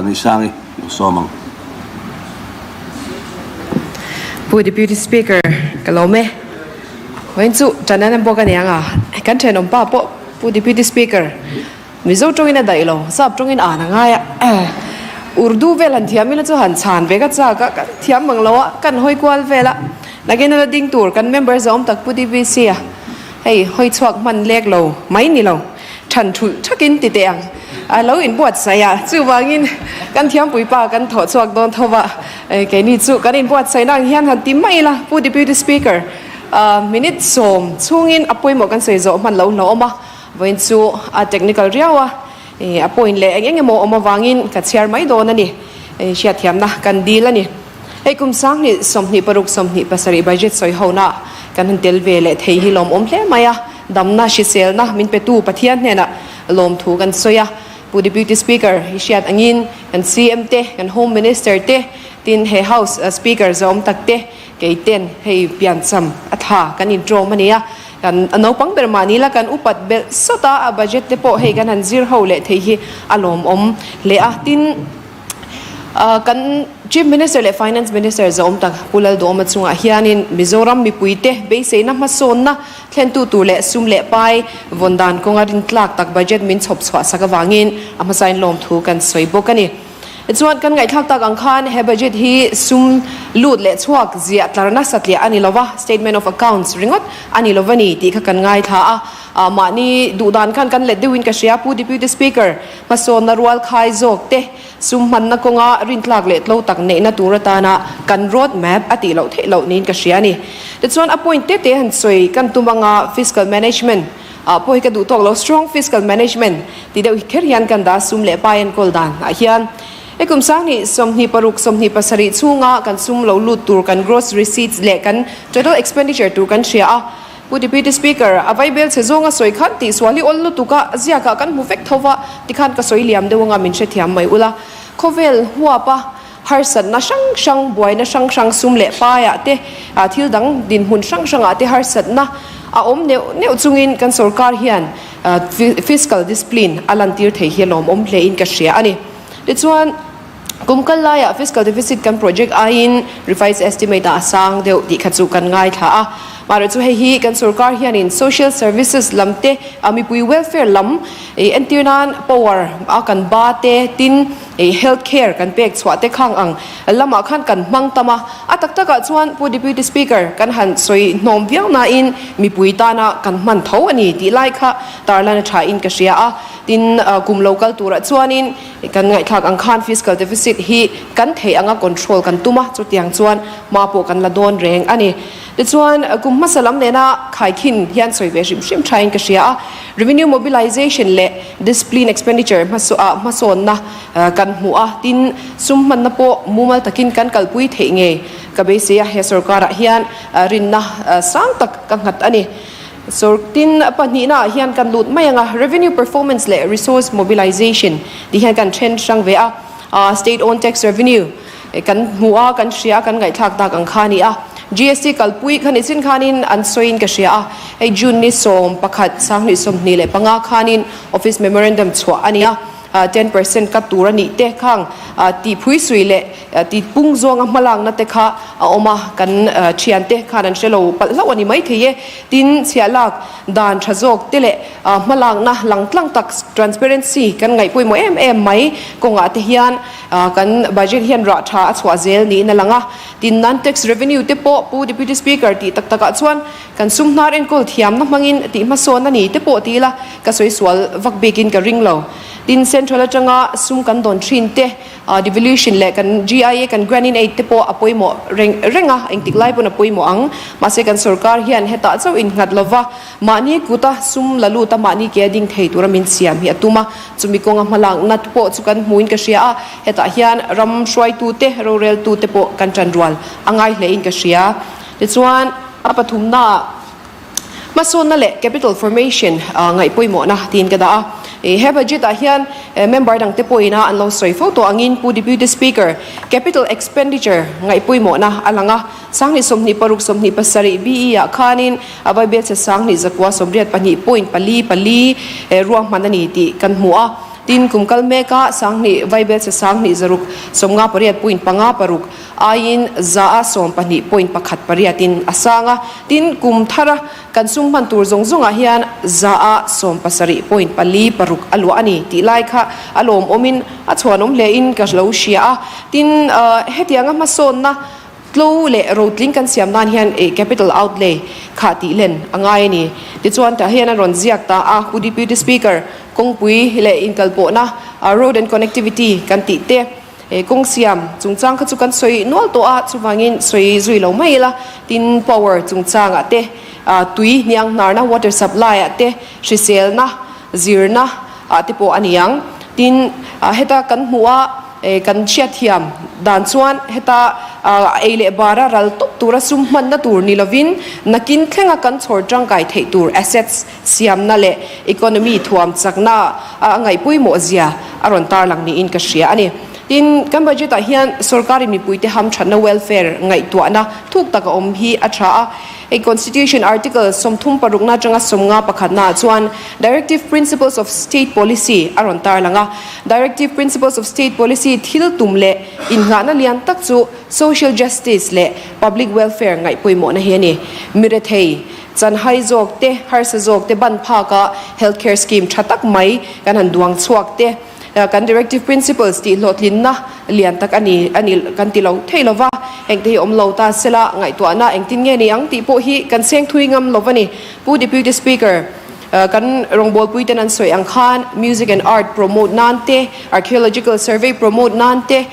Nuisangi lo sawm ang. Pu Deputy Speaker, ka lawm e. Vawiin chu ṭan an bawk a ni ang a, kan ṭhenawm pa pawh Pu Deputy Speaker, Mizo ṭawngin a daih lo, Sap ṭawngin an a ngai a. Urdu vel han thiam ila chu han chhan ve ka chak a, kan thiam mang lo a, kan hawi kual vel a. Nakin a la ding tur kan member zawm tak Pu DPC a, hei hawi chhuak hman lek lo mai ni lo. Than thulh thakin ti teh ang. A lo inbuatsaih a, chuvangin kan thiampui pa kan thawh chhuak dawn tho va, keini chu kan inbuatsaihna ang hian han ti mai ila, Pu Deputy Speaker, minute sawm chhungin a pawimawh kan sawi zawh hman lo hlauhawm a, vawiin chu a technical riau a, a point leh eng eng emaw awm avangin ka chhiar mai dawn a ni, hriatthiamna kan dil a ni. Hei kum 20 26 27 budget sawi hona kan han tel ve leh thei hi lawmawm hle mai a, damna hriselna min petu Pathian hnenah lawmthu kan sawi a. Pu Deputy Speaker i hriat angin kan CM te, kan Home Minister te, tin he House Speaker zawm tak te kei ten hei piancham a tha kan intawm a ni a. Kan naupang ber mahni la kan upat belh sawt a, a budget te pawh hei kan han zir ho leh thei hi a lawmawm hle a. Tin. Kan Chief Minister leh Finance Minister zawm tak Pu Lalduhawma chungah hianin Mizoram mipuite beiseina hmasawnna thlentu tur leh sum leh pai vawn dan kawnga rintlak tak budget min chhawp chhuah sak avangin a hmasain lawmthu kan sawi bawk a ni. Tichuan kan ngaihthlak tak ang khan he budget hi sum lut leh chhuak ziah tlarna satliah a ni lova, Statement of Accounts ringawt a ni lova ni tih kha kan ngaithla a. Mahni duhdan khan kan let deuhin ka hria Pu Deputy Speaker, hmasawnna rual khai zawk te, sum hmanna kawnga rintlak leh tlo tak neihna tur atana kan road map a tih loh theih loh niin ka hria a ni. Tichuan a point te te han sawi kan tum anga fiscal management ah pawh hi ka duh tawk lo, strong fiscal management ti deuh kher hian kan dah sum leh pai enkawl dan ah hian he kum 20 26 27 chhunga kan sum lo lut tur kan gross receipts leh kan total expenditure tur kan hria a. Pu Deputy Speaker, a vaibel chhe zawnga sawi khan tihsual hi awl lutuk a, ziakah kan hmu vek tho va, tikhan ka sawi liam deuh anga min hrethiam mai ula. Khawvel huapa harsatna hrang hrang, buaina hrang hrang, sum leh paiah te, thil dang dinhmun hrang hrangah te harsatna a awm neuh neuh chungin kan sorkar hian fiscal discipline a lantir thei hi a lawmawm hlein ka hria a ni. Tichuan. Kum kal laiah fiscal deficit kan project aiin revised estimate ah a sang deuh tih kha chu kan ngaithla a. Mahrawh chu hei hi kan sorkar hianin social services lam te, mipui welfare lam entir nan power a kan ba te, tin health care kan pek chhuah te khang ang lamah khan kan hmang tam a. A tak takah chuan Pu Deputy Speaker kan han sawi hnawm viau nain mipui tana kan hman tho a ni tih lai kha tarlan a thain ka hria a. Tin kum lo kal turah chuanin Kan ngaihthlak ang khan fiscal deficit hi kan theih anga control kan tum a, chutiang chuan hma pawh kan la dawn reng a ni. Tichuan, kum hmasa lam nena khaikhin hian sawi ve hrim hrim thain ka hria a, revenue mobilization leh discipline expenditure hmasawnna kan hmu a, tin, sum hmanna pawh mumal takin kan kalpui theih ngei ka beisei a, he sorkarah hian rinna sang tak ka nghat a ni. Sortin pahnihna ah hian kan lut mai ang a, Revenue Performance leh Resource Mobilization tih hian kan then hrang ve a, State Owned Tax Revenue kan hmu a, kan hria a, kan ngaihthlak tak ang kha a ni a. GST kalpui kha nichin khanin an sawiin ka hria a, hei June ni 11, 2025 khanin Office Memorandum chhuah a ni a. 10% cut tur a nih te khang tih phui sui leh ti pung zawnga hmalakna te kha a awm a, kan thiante khan an hre lo palh hlauh a ni maithei e. Tin, chhiahlak dan tha zawk te leh hmalakna lang tlang tak transparency kan ngaih pawimawh em em mai kawngah te hian kan budget hian rah tha a chhuah zel niin a lang a. Tin, non-tax revenue te pawh Pu Deputy Speaker tih tak takah chuan Kan sum hnar enkawl thiamna hmangin tih hmasawn a ni te pawh ti ila ka sawi sual vak bikin ka ring lo. Tin, Central atanga sum kan dawn thin te, devolution leh kan GIA kan grant in aid te pawh a pawimawh reng reng a, engtik lai pawn a pawimawh ang. Mahse kan sorkar hian hetah chauh innghat lova mahni kuta sum la lut a mahni ke a ding thei tura min siam hi a tum a, chumi kawnga hmalakna pawh chu kan hmuin ka hria a, hetah hian ram hruaitute, roreltute pawh kan tanrual a ngai hlein ka hria. Tichuan, a pathumnaah hmasawnna leh capital formation ngaih pawimawhna tiin ka dah a. He budget-ah hian member dangte pawhin a an lo sawi fo tawh angin Pu Deputy Speaker, capital expenditure ngaih pawimawhna a lang a. 2026 27 BE-ah khanin a vaibelchhe 20,984 point pali pali ruahman a ni tih kan hmu a. Tin, kum kal meka 2000 vaibelchhe 20 6 58.56 aiin 12.18% in a sang a. Tin, kum thara kan sum hman tur zawng zawngah hian 17.46% a luah a ni tih lai kha a lawmawmin a chhuanawm hlein ka lo hria a. Tin, hetianga hmasawnna Tlo leh rotling kan siam nan hian capital outlay kha tih len a ngai a ni. Tichuan tah hian a rawn ziak ta a, Pu Deputy Speaker, kawngpui leh inkalpawhna, road and connectivity, kan tih te, kawng siam chungchang kha chu kan sawi nual tawh a, chuvangin sawi zui lo mai ila, tin power chungchangah te, tui hniang hnarna, water supply, ah te, hriselna, zirna ah te pawh a ni ang. Tin, heta kan hmuh a, kan hriatthiam dan chuan heta ei leh bara ral tawp tura sum hmanna tur ni lovin nakin thlenga kan chhawr tangkai theih tur assets siamna leh economy thuam chakna a ngaihpawimawh zia a rawn tarlang niin ka hria a ni. Tin, kan budget ah hian sorkarin mipuite hamthatna welfare ngaihtuahna thuk tak a awm hi a tha a. Hei Constitution Article 36 na atanga 51 naah chuan Directive Principles of State Policy a rawn tarlang a. Directive Principles of State Policy thil tum leh innghahna lian tak chu social justice leh public welfare ngaih pawimawhna hi a ni. Mirethei, chanhai zawk te, harsa zawk te ban phaka health care scheme tha tak mai kan han duang chhuak te, Kan Directive Principles tih hlawhtlinna lian tak a ni a ni kan ti lo thei lo va, engte hi awm lo ta sela ngaihtuahna engtin nge ni ang tih pawh hi kan seng thui ngam lo va ni. Pu Deputy Speaker, kan rawngbawlpui ten an sawi ang khan Music and Art promote nan te, Archaeological Survey promote nan te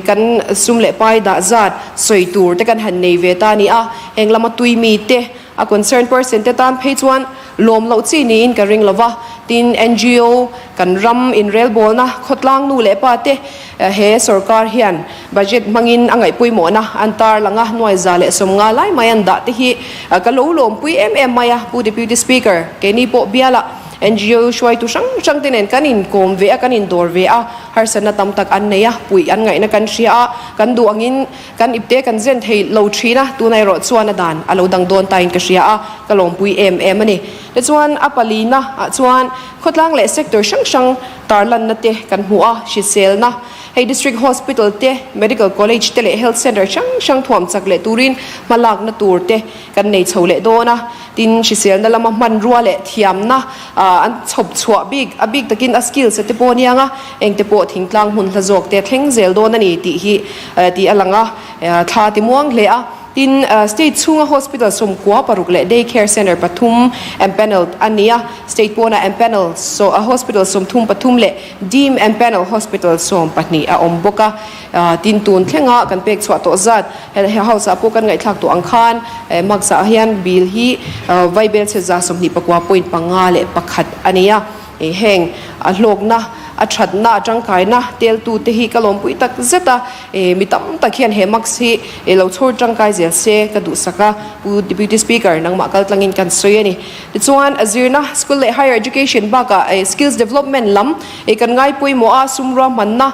kan sum leh pai dah zat sawi tur te kan han nei ve ta a ni a, heng lama tui mi te, A concern person te tan phei chuan lawm loh chi niin ka ring lova, tin ngo kan ram inrelbawlna khawtlang nu leh pa te he sorkar hian budget hmangin a ngaihpawimawhna an tar lang a, nuai 150 lai mai an dah te hi ka lo lawmpui em em mai a, Pu Deputy Speaker, keini pawh biala ngo hruaitu hrang hrang te nen kan inkawm ve a, kan indawr ve a, harsatna tam tak an nei a, puih an ngaihna kan hria a, kan duh angin Kan ipte kan zen thei lo thin a, tuna erawh chuan a dan a lo dang dawn tain ka hria a, ka lawmpui em em a ni. Tichuan a palina ah chuan khawtlang leh sector hrang hrang tarlanna te kan hmu a, hriselna, hei District Hospital te, Medical College te leh Health Centre hrang hrang thuam chak leh turin hmalakna tur te kan nei chho leh dawn a. Tin, hriselna lama hmanrua leh thiamna an chhawp chhuah bik, a bik takin a skills te pawh aniang a, engte pawh thingtlang hmun hla zawk te thleng zel dawn a ni tih hi tih a lang a, thla ti muang hle a. Tin, state chhunga hospital 96 leh day care centre pathum empanelled a ni a, state pawnah empanelled hospital 33 leh deemed empanelled hospital 12 a awm bawk a. Tin, tun thlenga kan pek chhuah tawh zat he house ah pawh kan ngaihthlak tawh ang khan marks ah hian bill hi vaibelchhe 29.51 a ni a. Heng a hlawkna, a thatna, a tangkaina teltu te hi ka lawmpui tak zet a, mi tam tak hian he marks hi lo chhawr tangkai zel se ka duhsak a, Pu Deputy Speaker nangmah kal tlangin kan sawi a ni. Tichuan zirna, school leh higher education bakah skills development lam kan ngai pawimawh a, sum ruahmanna,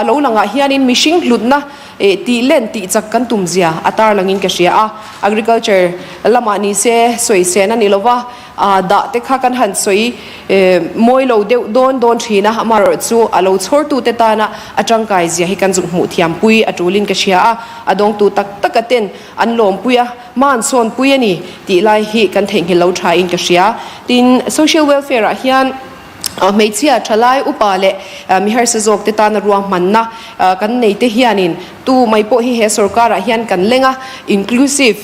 Lo langah hianin mihring hlutna tih len tih chak kan tum zia a tarlangin ka hria a. Agriculture lamah ni se sawi sen a ni lova, dah te kha kan han sawi mawi lo deuh dawn dawn thin a, amaherawh chu a lo chhawrtute tana a tangkai zia hi kan zuk hmuh thiampui a tulin ka hria a, a dawngtu tak taka ten an lawmpui a, hma an sawnpui a ni tih lai hi kan theihnghilh lo thain ka hria. Tin, social welfare ah hian. Hmeichhia, thalai, upa leh mi harsa zawk te tana ruahmanna kan nei te hianin tu mai pawh hi he sorkarah hian kan leng a, inclusive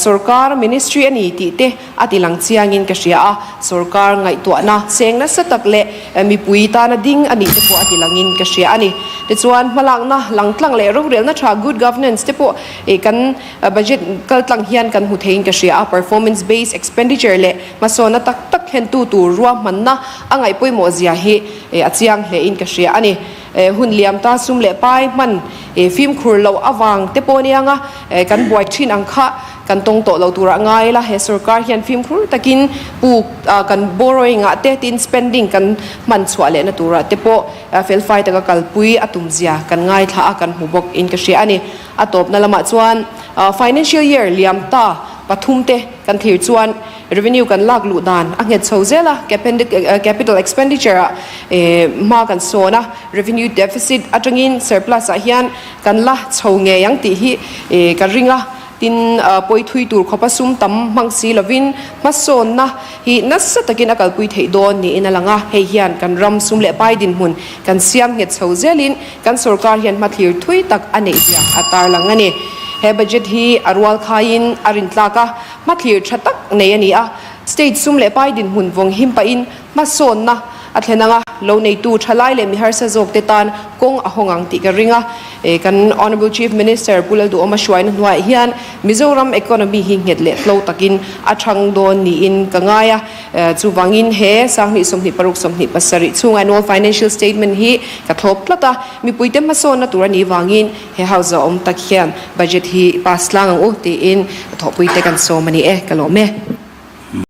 sorkar ministry a ni tih te a ti lang chiangin ka hria a, sorkar ngaihtuahna seng nasa tak leh mipui tana ding a nih te pawh a ti langin ka hria a ni. Tichuan hmalakna langtlang leh rorelna tha, good governance, te pawh kan budget kaltlang hian kan hmu theiin ka hria a, performance based expenditure leh Hmasawnna tak tak thlentu tur ruahmanna a ngaih pawimawh zia hi a chiang hlein ka hria a ni. Hun liam ta sum leh pai hman fimkhur loh avang te pawh anianga kan buai thin ang kha kan tawng tawh lo turah ngai ila he sorkar hian fimkhur takin puk kan borrowing ah te tin spending kan hman chhuah lehna turah te pawh felfai taka kalpui a tum zia kan ngaithla a kan hmu bawk in ka hria a ni. A tawpna lamah chuan financial year liam ta. pathum te kan thlir chuan revenue kan lak luh dan a nghet chho zel a, capital expenditure ah hma kan sawn a, revenue deficit atangin surplus ah hian kan la chho ngei ang tih hi ka ring a. Tin, pawi thui tur khawpa sum tam hmang si lovin hmasawnna hi nasa takin a kalpui theih dawn niin a lang a, hei hian kan ram sum leh pai dinhmun kan siam nghet chho zelin kan sorkar hian hmathlir thui tak a neih zia a tarlang a ni. He budget hi a rual khaiin a rintlak a, hmathlir tha tak nei a ni a, state sum leh pai dinhmun vawng him pahin hmasawnna a thlen ang a, lo neitu thalai leh mi harsa zawkte tan kawng a hawng ang tih ka ring a. Kan Honourable Chief Minister Pu Lalduhawma hruaina hnuaiah hian Mizoram economy hi nghet leh tlo takin a thang dawn niin ka ngai a. Chuvangin he sanghnih 26 27 chhung Annual Financial Statement hi ka thlawp tlat a, mipuite hmasawnna tur a nih vangin he House a awm tak hian Budget hi pass tlang ang u tiin thawhpuite kan sawm a ni e, ka lawm e.